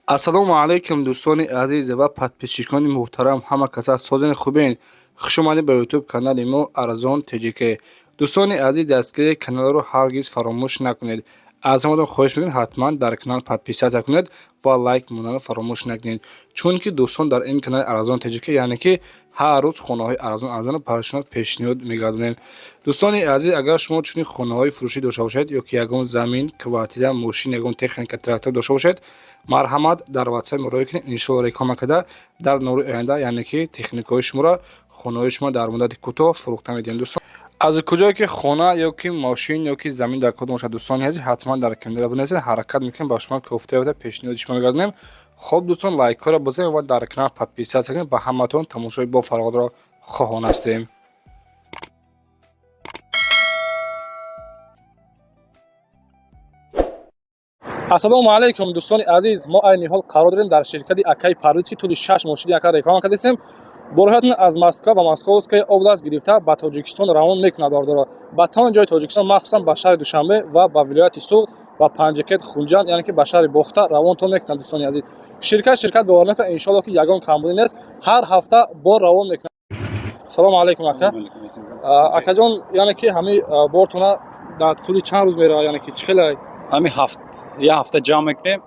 Ассалому алайкум, дӯстони азиз ва подписчикони муҳтарам. Ҳама каса созен, хубен? Хушомадед ба ютуб канали мо Арзон ТЖК. Дӯстони азиз, дастгирии каналро ҳаргиз фаромӯш накунед. Аз ҳаматон хоҳиш мекунем, ҳатман дар канал подписаться кунед ва лайк монданро фаромӯш накунед, чунки, дӯстон, дар ин канали Арзон ТЖК, яъне ки ҳар рӯз хонаҳои арзон арзонро барои шумо пешниҳод мегардонем. Дӯстони азиз, агар шумо чунин хонаҳои фурӯшӣ дошта бошед ё ки ягон замин, квартира, мошин, ягон техника, трактор дошта бошед, марҳамат, дар ватсап муроҷиат кунед. Иншоалло, реклама карда, дар навори оянда, яъне ки техникаҳои шуморо, хонаҳои шумо дар муддати кӯтоҳ фурӯхта медиҳем. Дӯстон, аз куҷое ки хона ё ки мошин ё ки замин дар кор бошад, дӯстони азиз, ҳатман дар комментария бинависед. Ҳаракат мекунем, ба шумо кофта ёфта пешниҳоди шумо мегардонем. Хоб, дӯстон, лайкҳоро бизанед ва дар канал подписаться кунед. Ба ҳаматон тамошои бофароғатро хоҳон ҳастем. Ассалому алайкум, дӯстони азиз. Мо айни ҳол қарор дорем дар ширкати акаи Парвиз, ки тӯли 6 моҳ шуди ака реклама кардастем. Борҳоятон аз Москва ва Московская область гирифта ба Тоҷикистон равон мекунад. Бардоро ба тамоми ҷои Тоҷикистон, махсусан ба шаҳри Душанбе ва ба вилояти Суғд, ба Панҷакент, Хунҷанд, яъне ки ба шаҳри Бохта равонтон мекунад. Дӯстони азиз, ширкат бовар накунад, иншоалло, ки ягон камбудӣ нест, ҳар ҳафта бор равон мекунад. Салому алайкум, ака. Акаҷон, яъне ки ҳамаи бортона дар тӯли чанд рӯз меравад, яъне ки чӣ хеле? Ҳамин ҳафт, як ҳафта ҷамъ мекунем,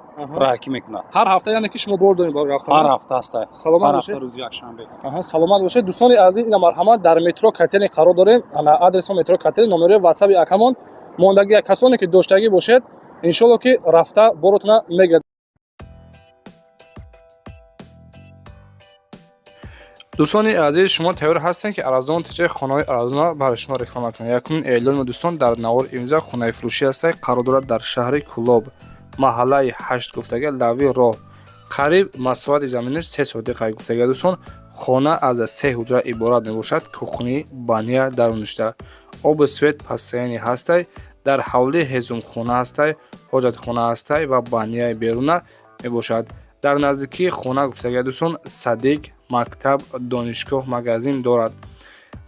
раҳакӣ мекунад. Ҳар ҳафта, яъне ки шумо бор доред бори рафтан? Ҳар ҳафта ҳаста. Саломат ҳар бошед. ҳафта рӯзи якшанбе. Аҳа, саломат бошед. Дӯстони азиз, ина марҳамат, дар метро Котельный қарор дорем. Ана адреси метро Котельный, номерои ватсаби акамон мондагӣ. Касоне ки доштагӣ бошед, иншоалло, ки рафта боротона мегирад. Дӯстони азиз, шумо тайёр ҳастем, ки Арзон ТЖ хонаҳои арзонро барои шумо реклама кунем. Якумин эълон, дӯстон, дар навори имрӯза хонаи фурӯшӣ ҳастад, қарор дорад дар шаҳри Кӯлоб, маҳаллаи 8 гуфтага, лави роҳ, қариб масоҳати заминаш 3 сотиқа гуфтага. Дӯстон, хона аз се ҳуҷра иборат мебошад, кухни, баня даруништа, оби свет постоянный ҳастай. Дар ҳавлӣ ҳезумхона ҳастай, ҳоҷатхона ҳастай ва баняи беруна мебошад. Дар наздикии хона гуфтага, дӯстон, садик, мактаб, донишгоҳ, магазин дорад.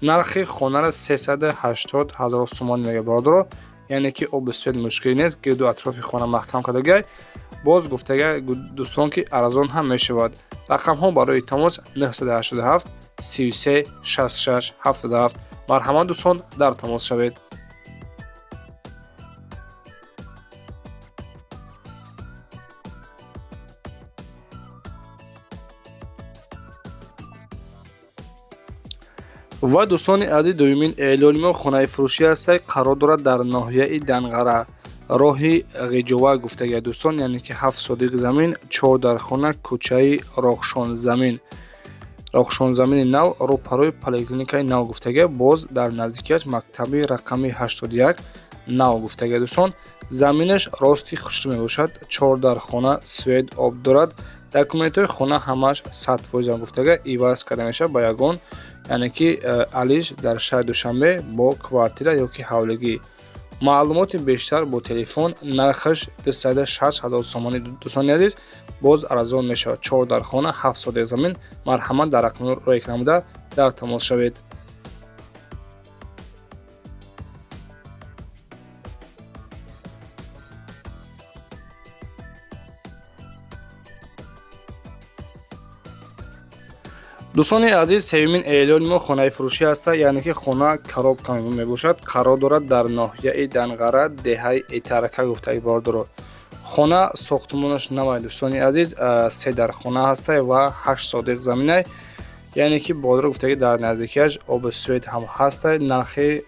Нархи хонаро 380 ҳазор сомонӣ мега, бародаро, яъне ки оби свет мушкилӣ нест, гирду атрофи хона маҳкам кардагай. Боз гуфтага, дӯстон, ки арзон ҳам мешавад. Рақамҳо барои тамос 987 33 66 77. Марҳамат, дӯстон, дар тамос шавед. Ва, дӯстони азиз, дуюмин эълони мо хонаи фурӯшӣ ҳастад, қарор дорад дар ноҳияи Данғара, роҳи Ғиҷова гуфтага. Дӯстон, яъне ки 7 сотиқ замин, чор дархона, кӯчаи Рохшонзамин, Рохшонзамини нав, рӯпарӯи поликлиникаи нав гуфтага. Боз дар наздикиаш мактаби рақами 81 нав гуфтага. Дӯстон, заминаш рости хушрӯ мебошад, чор дархона, свет, об дорад. Документҳои хона ҳамааш 100% гуфтага, иваз карда мешавад ба ягон, яъне ки алиш дар шаҳри Душанбе бо квартира ё ки ҳавлигӣ. Маълумоти бештар бо телефон. Нархаш 260 ҳазор сомонӣ, дӯстони азиз, боз арзон мешавад. Чор дархона, 7 сотиқ замин. Марҳамат, дар рақами рӯи экран буда дар тамос шавед. Дӯстони азиз, сеюмин эълони мо хонаи фурӯшӣ ҳастад, яъне ки хона коробка мебошад, қарор дорад дар ноҳияи Данғара, деҳаи Этарака гуфтаги. Бордоро, хона сохтмонаш навай, дӯстони азиз, се дархона ҳастай ва 8 сотиқ заминай, яъне ки бодро гуфтаги, дар наздикиаш оби свет ҳам ҳастай. Нархи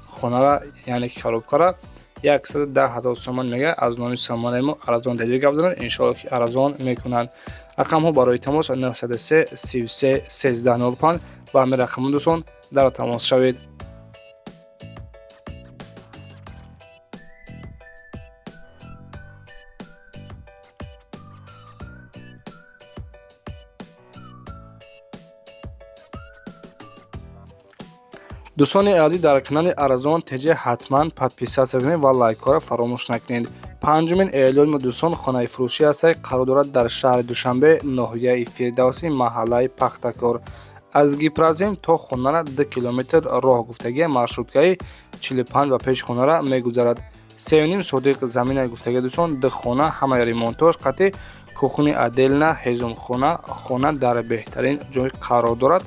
хонара, яъне ки коробкара, 110 000 сомон мега. Аз номи сомонаи мо Арзон ТЖ гап занад, иншоалло, ки арзон мекунанд. Рақамҳо барои тамос 903 33 13 05. Ба ҳамин рақамҳо, дӯстон, дар тамос шавед. Дӯстони азиз, дар канали Арзон ТЖ ҳатман подписаться кунед ва лайкҳоро фаромӯш накунед. Панҷумин эълони мо, дӯстон, хонаи фурӯшӣ ҳастад, қарор дорад дар шаҳри Душанбе, ноҳияи Фирдавсӣ, маҳаллаи Пахтакор. Аз Гипрозем то хонара 2 километр роҳ гуфтагия, маршруткаи 45 ба пеши хонара мегузарад. 3,5 сотиқ замина гуфтага дӯстон, ду хона, ҳамаи ремонтош қати кухни отдельно, ҳезумхона, хона дар беҳтарин ҷой қарор дорад.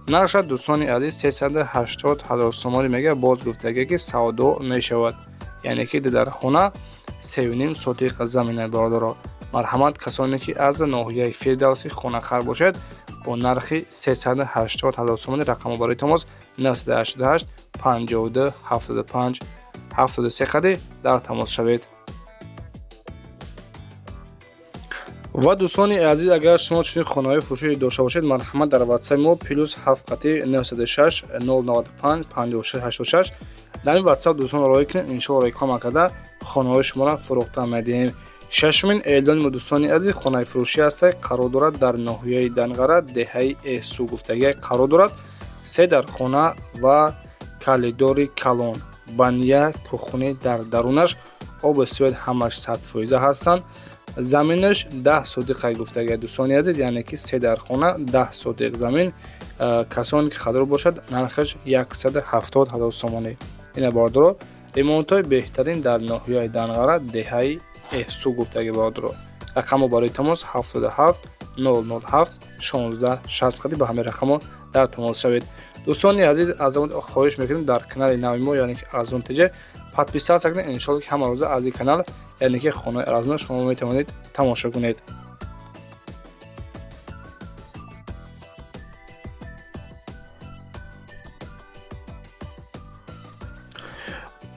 Нархша дӯстони азиз 380 ҳазор сомонӣ мега, боз гуфтага ки савдо мешавад. Яъне ки дар хона 3,5 сотиқ замина бародаро. Марҳамат, касоне ки аз ноҳияи Фирдавсӣ хонахар бошед, бо нархи 380 ҳазор сомонӣ рақамҳо барои тамос 988 52 75 73 қади дар тамос шавед. Ва дӯстони азиз, агар шумо чунин хонаҳои фурӯшӣ дошта бошед, марҳамат, дар ватсапи мо плюс 7 қати 906 095 56 86 дар ин ватсап дӯстон роҳӣ кунед, иншоалло реклама карда хонаҳои шуморо фурӯхта медиҳем. Шашумин эълони мо дӯстони азиз хонаи фурӯшӣ ҳаста, қарор дорад дар ноҳияи Данғара, деҳаи Эҳсу гуфтагия қарор дорад. Се дар хона ва калидори калон, баня, кухни дар дарунаш, оби свет ҳамаш 100% ҳастанд. Заминаш 10 сотиқа гуфтагия дӯстони азиз, яъне ки се дар хона, 10 сотиқ замин. Касоне ки хадор бошад, нархаш 170 ҳазор сомонӣ. Ина бародаро, ремонтҳои беҳтарин дар ноҳияи Данғара, деҳаи Эҳсу гуфтаги бародаро. Рақамҳо барои тамос 77 007 16 60 қади ба ҳамин рақамҳо дар тамос шавед. Дӯстони азиз, аз он хоҳиш мекунем, дар канали нави мо, яъне ки Арзон ТЖ, подписаться кунед. Иншоалло ки ҳама рӯза аз ин канал, яъне ки хонаи арзон, шумо метавонед тамошо кунед.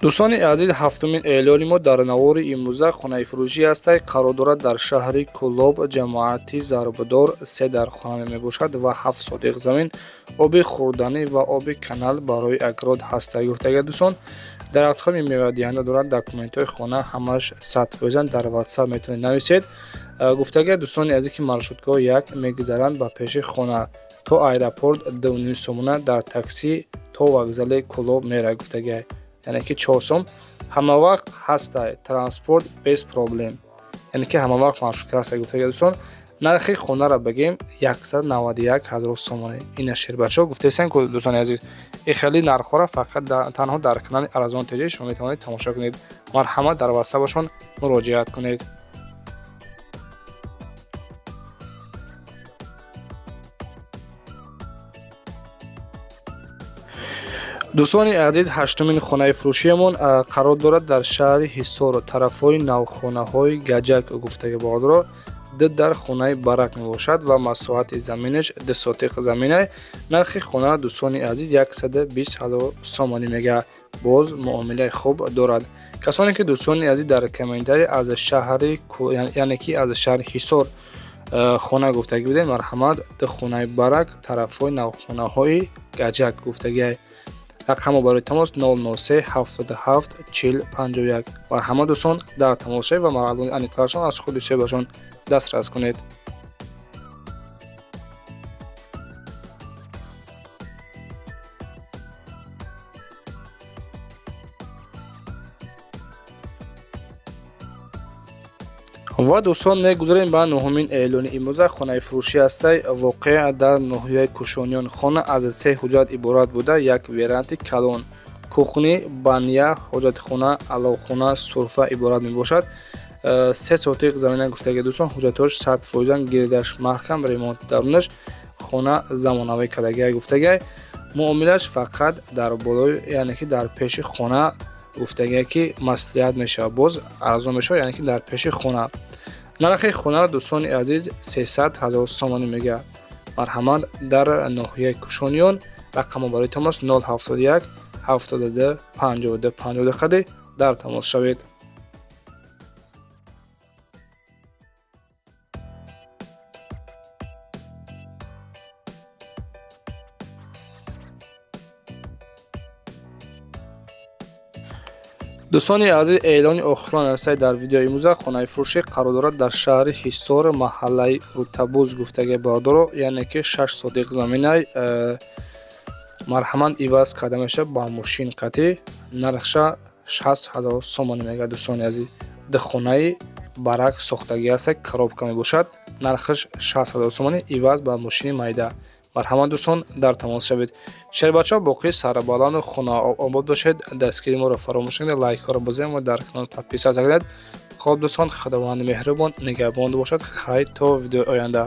Дӯстони азиз, ҳафтумин эълони мо дар навори имрӯза хонаи фурӯшӣ ҳаста, қарор дорад дар шаҳри Кӯлоб, ҷамоати Зарбдор, се дар хона мебошад ва 7 сотиқ замин, оби хӯрданӣ ва оби канал барои огород ҳаста гуфтага дӯстон. Дарахтҳои мевадиҳанда дорад, документҳои хона ҳамаш 100%, дар ватсап метавонед нависед. Гуфтага дӯстони азиз ки маршруткаҳо як мегузаранд ба пеши хона, то аэропорт 2,5 сомона, дар таксӣ то вокзали Кӯлоб мера гуфтага, яъне ки 4 сом. Ҳама вақт ҳастай транспорт без проблем, яъне ки ҳама вақт маршрутка ҳастай гуфтага дӯстон. Нархи хонаро бигем 191 ҳазор сомонӣ. Ина шербачаҳо гуфтаистанд ку дӯстони азиз, ин хеле нархҳоро фақат танҳо дар канали Арзон ТЖ шумо метавонед тамошо кунед. Марҳамат, дар ватсапашон муроҷиат кунед. Дӯстони азиз, ҳаштумин хонаи фурӯшиямон қарор дорад дар шаҳри Ҳисор, тарафҳои навхонаҳои Гаҷак гуфтаги бародаро. Ду дар хонаи барак мебошад ва масоҳати заминаш 2 сотиқ замина. Нархи хона дӯстони азиз 120 ҳазор сомонӣ мега, боз муомилаи хуб дорад. Касоне ки дӯстони азиз дар комментарий аз шаҳри, яъне ки аз шаҳри Ҳисор хона гуфтагӣ будем, марҳамат, ду хонаи барак, тарафҳои навхонаҳои Гаҷак гуфтагиай. Рақамҳо барои тамос 003 77 40 51. Марҳамат дӯстон, дар тамос шавед ва маълумоти аниқтарашон аз худи соҳибашон дастрас кунед. Ва дӯстон, мегузарем ба нуҳумин эълони имрӯза. Хонаи фурӯшӣ ҳастай, воқеа дар ноҳияи Кушониён. Хона аз се ҳуҷрат иборат буда, як веранди калон, кухни, баня, ҳоҷатхона, аловхона, сурфа иборат мебошад. 3 сотиқ замина гуфтаги дӯстон, ҳуҷҷатҳош 100%, гирдаш маҳкам, ремонт дарунаш, хона замонавӣ кардагиай гуфтагиай. Муомилаш фақат дар болои, яъне ки дар пеши хона гуфтагиай ки маслиҳат мешавад, боз арзон мешавад, яъне ки дар пеши хона. Нархи хонаро дӯстони азиз 300 ҳазор сомонӣ мега. Марҳамат, дар ноҳияи Кушониён рақамҳо барои тамос 071 72 52 52 қади дар тамос шавед. Дӯстони азиз, эълони охирон ҳастад дар видеои имрӯза. Хонаи фурӯшӣ қарор дорад дар шаҳри Ҳисор, маҳаллаи Рутабуз гуфтаги бародаро, яъне ки 6 сотиқ заминай, марҳамат, иваз карда мешавад ба мошин қатӣ. Нархша 60 ҳазор сомонӣ мега дӯстони азиз. Ду хонаи барак сохтагӣ ҳаста, коробка мебошад, нархаш 60 ҳазор сомонӣ, иваз ба мошини майда. Марҳамат, дӯстон, дар тамос шавед. Шербачаҳо, боқӣ сарбаланду хонаобод бошед. Дастгири моро фаромӯш накунед, лайкҳоро бизанед ва дар канал подписаться кунед. Хоб, дӯстон, Худованди меҳрубон нигаҳбон бошад. Хайр, то видеои оянда.